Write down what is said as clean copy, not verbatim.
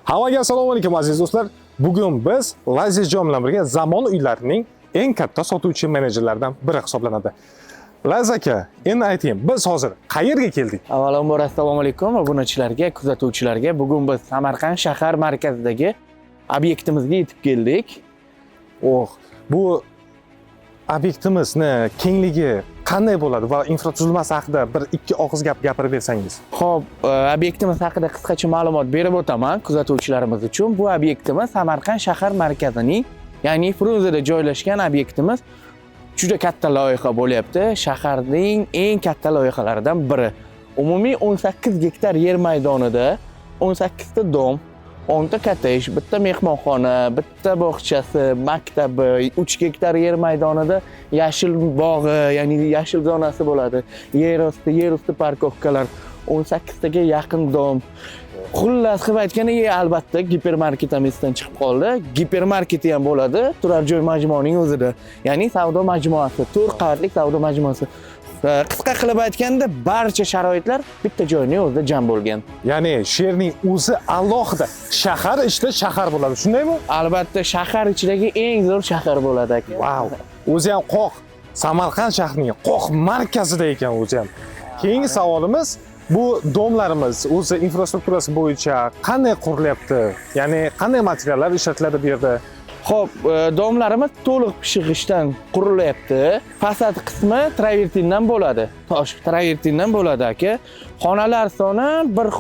Hammaga assalomu alaykum, aziz do'stlar. Bugun biz Lazizjon bilan birga Zamon uylarining eng katta sotuvchi menejerlaridan biri hisoblanadi. Laziz aka, endi ayting, biz hozir qayerga keldik? Avvalambor, assalomu alaykum obunachilarga, kuzatuvchilarga. Bugun biz Samarqand shahar markazidagi obyektimizga yetib keldik. Oh, bu obyektimizni kengligi qanday bo'ladi va infratuzilmasi haqida bir ikki og'iz gap gapirib bersangiz. Xo'p, obyektimiz haqida qisqacha ma'lumot berib o'taman kuzatuvchilarimiz uchun. Bu obyektimiz Samarqand shahar markazining, ya'ni Frunzeda joylashgan obyektimiz. Juda katta loyiha bo'lyapti. Shaharning eng katta loyihalaridan biri. Umumiy 18 gektar yer maydonida 18 ta dom, 10 ta kottej, bitta mehmonxona, bitta bog'chasi, maktabi, 3 gektar yer maydonida yashil bog'i, ya'ni yashil zonasi bo'ladi. Yer osti, yer usti parkovkalar, 18 taga yaqin dom. Xullas qilib aytganda, albatta gipermarket ham esdan chiqib qoldi. Gipermarketi ham bo'ladi turar joy majmuaning o'zida. Ya'ni savdo majmuasi, 4 qavatli savdo majmuasi. Qisqa qilib aytganda, barcha sharoitlar bitta joyning o'zida jam bo'lgan. Ya'ni shu yerning o'zi alohida shahar ichida shahar bo'ladi, shundaymi? Albatta, shahar ichidagi eng zo'r shahar bo'ladi, aka. Vau! O'zi ham qoq Samarqand shahrining qoq markazida ekan o'zi ham. Keyingi savolimiz: bu domlarimiz o'zi infrastrukturasi bo'yicha qanday qurilyapti? Ya'ni qanday materiallar ishlatiladi bu yerda? Xo'p, domlarimiz to'liq pishiq g'ishtdan qurilyapti. Fasad qismi travertindan bo'ladi. Tosh travertindan bo'ladi, aka. Xonalar soni bir